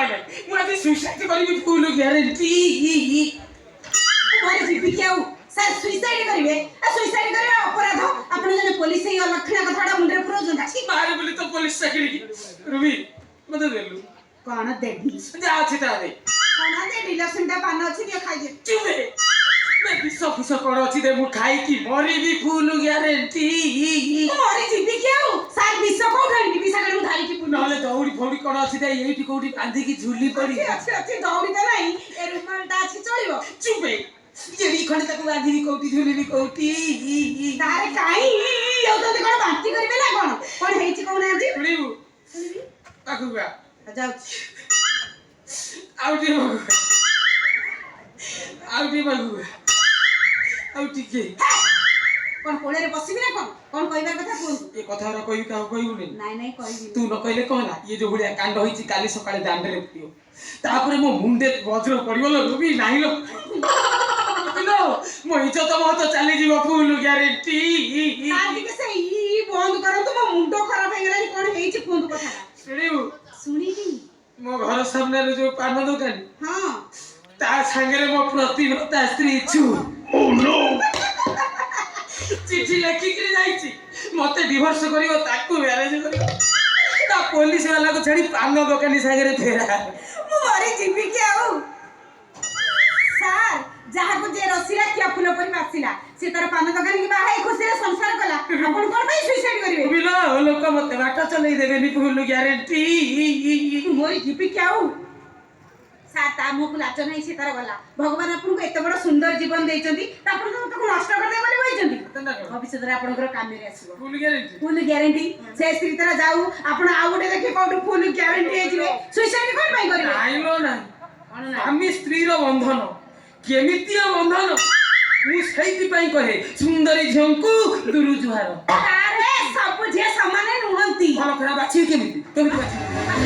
ନାଇଁ ନାଇଁ, ମୁଁ ଆଜି ସୁଇସାଇଡ୍ କରିବି, ଫୁଲ୍ ଗ୍ୟାରେଣ୍ଟି। ମରି ଯିବି କି ଆଉ? ସାର୍, ସୁଇସାଇଡ୍ କରିବେ? ସୁଇସାଇଡ୍ କରିବା ଅପରାଧ। ଆପଣ ଜଣେ ପୋଲିସ ହେଇ ଅଲକ୍ଷଣା କଥାଟା ମୁଣ୍ଡରେ ପୁରଉଛନ୍ତି। ବାହାରେ ବୋଲି ତ ପୋଲିସ ଚାକିରି। ରୁବି, ମତେ ଦେଲୁ। କଣ ଦେବି? ଯାହା ଅଛି ତା ଦେ। କଣ ଦେବି? ଲସୁଣଟା ପାନ ଅଛି, ଦିଅ, ଖାଇଦିଅ। ଚୁପେ। ବିଷ ଫିଷ କଣ ଅଛି ଦେ, ମୁଁ ଖାଇକି ମରିବି, ଫୁଲ୍ ଗ୍ୟାରେଣ୍ଟି। ମରି ଯିବି କି ଆଉ? ସାର୍, ବିଷ କୋଉଠୁ ଆଣିବି? ବିଷ କାଢି ମୁଁ ଧରିକି ବୁଲୁଛି। ନହେଲେ ଦଉଡ଼ି ଫଉଡ଼ି କଣ ଅଛି ଦେ, ଏଇଠି କୋଉଠି ବାନ୍ଧିକି ଝୁଲି ପଡି। ଅଛି, ଅଛି, ଅଛି। ଦଉଡ଼ି ତ ନାହିଁ, ଏ ରୁମାଲଟା ଅଛି, ଚଳିବ? ଚୁପେ। ଏଇ ଖଣ୍ଡେ ତାକୁ ବାନ୍ଧିବି କୋଉଠି, ଝୁଲିବି କୋଉଠି? ତାରେ କାଇଁ ଯାଉଛନ୍ତି? କଣ ବାନ୍ତି କରିବେ ନା କଣ? କଣ ହେଇଛି କହୁନାହାନ୍ତି? ଶୁଣିବୁ? ପାଖକୁ ଆ। ଯାଉଛି। ଆଉ ଟିକେ ପାଖକୁ ଆ। ଆଉ ଟିକେ ପାଖକୁ ଆ। ଆଉ ଟିକେ। କଣ କୋଳରେ ବସିବି ନା କଣ? କଣ କହିବାର କଥା କୁହନ୍ତୁ। ଏ କଥା ଗୁରା କହିବି, କାହାକୁ କହିବୁନି। ନାଇଁ ନାଇଁ, କହିବି। ତୁ ନ କହିଲେ କଣ ହେଲା? ଇଏ ଯୋଉ ଭଳିଆ କାଣ୍ଡ ହେଇଛି, କାଲି ସକାଳେ ଦାଣ୍ଡରେ ପଡିବ, ତାପରେ ମୋ ମୁଣ୍ଡରେ ବଜ୍ର ପଡିବ ଲୋ ରୁବି। ନାହିଁ ଲୋ ଲୋ, ମୋ ଇଜ୍ଜତ ମହତ ଚାଲିଯିବ, ଫୁଲ୍ ଗ୍ୟାରେଣ୍ଟି। ସାର୍, ଟିକେ ସେ ଇ ବନ୍ଦ କରନ୍ତୁ, ମୋ ମୁଣ୍ଡ ଖରାପ ହେଇଗଲାଣି। କଣ ହେଇଛି କୁହନ୍ତୁ କଥାଟା। ଶୁଣିବୁ? ଶୁଣିବି। ମୋ ଘର ସାମ୍ନାରେ ଯୋଉ ପାନ ଦୋକାନୀ, ତା ସାଙ୍ଗରେ ମୋ ପ୍ରତିବ୍ରତା ସ୍ତ୍ରୀ ଛୁ ଚିଠି ଲେଖିକିରି ଯାଇଛି। ମତେ ଡିଭୋର୍ସ କରିବ, ତାକୁ ମ୍ୟାରେଜ କରିବ। ତା ପୋଲିସ ବାଲାକୁ ଛାଡି ପାନ ଦୋକାନୀ ସାଙ୍ଗରେ ଫେରା। ମୁଁ ମରି ଯିବି କି ଆଉ? ସାର୍, ଯାହାକୁ ଯିଏ ରସିଲା କିଆ ଫୁଲ ପରି ବାସିଲା, ସେ ତାର ପାନ ଦୋକାନୀ ବାହା ହେଇ ଖୁସିରେ ସଂସାର କଲା। ଆପଣ କଣ ପାଇଁ ସୁଇସାଇଡ୍ କରିବେ? ବୁଝିଲ, ଲୋକ ମତେ ବାଟ ଚଲେଇ ଦେବେନି, ଫୁଲ୍ ଗ୍ୟାରେଣ୍ଟି। ମୁଁ ମରି ଯିବି କି ଆଉ? ସାର୍, ତା ମୁହଁକୁ ଲାଜ ନାହିଁ, ସେ ତାର ଗଲା। ଭଗବାନ ଆପଣଙ୍କୁ ଏତେ ବଡ ସୁନ୍ଦର ଜୀବନ ଦେଇଛନ୍ତି, ତ ଆପଣ ତ ତାକୁ ନଷ୍ଟ କରିଦେବେ ବୋଲି କହିଛନ୍ତି? ଭବିଷ୍ୟତରେ ଆପଣଙ୍କର କାମରେ ଆସିବ। ଫୁଲ୍ ଗ୍ୟାରେଣ୍ଟି। ଫୁଲ୍ ଗ୍ୟାରେଣ୍ଟି। ସେ ସ୍ତ୍ରୀ ତାର ଯାଉ, ଆପଣ ଆଉ ଗୋଟେ ଦେଖି କୋଉଠୁ ଫୁଲ୍ ଗ୍ୟାରେଣ୍ଟି ହେଇଯିବେ। ସୁଇସାଇଡ୍ କଣ ପାଇଁ କରିବେ? ନାଇଁ ଲୋ ନାଇଁ। କଣ ନାଇଁ? ସ୍ୱାମୀ ସ୍ତ୍ରୀର ବନ୍ଧନ କେମିତିଆ ବନ୍ଧନ, ମୁଁ ସେଇଥିପାଇଁ କହେ, ସୁନ୍ଦରୀ ଝିଅଙ୍କୁ ଦୁରୁ ଜୁହାର। ଆରେ, ସବୁ ଝିଅ ସମାନ ନୁହନ୍ତି। ଭଲ ଖରାପ ବାଛିବି କେମିତି? କେମିତି ବାଛିବି?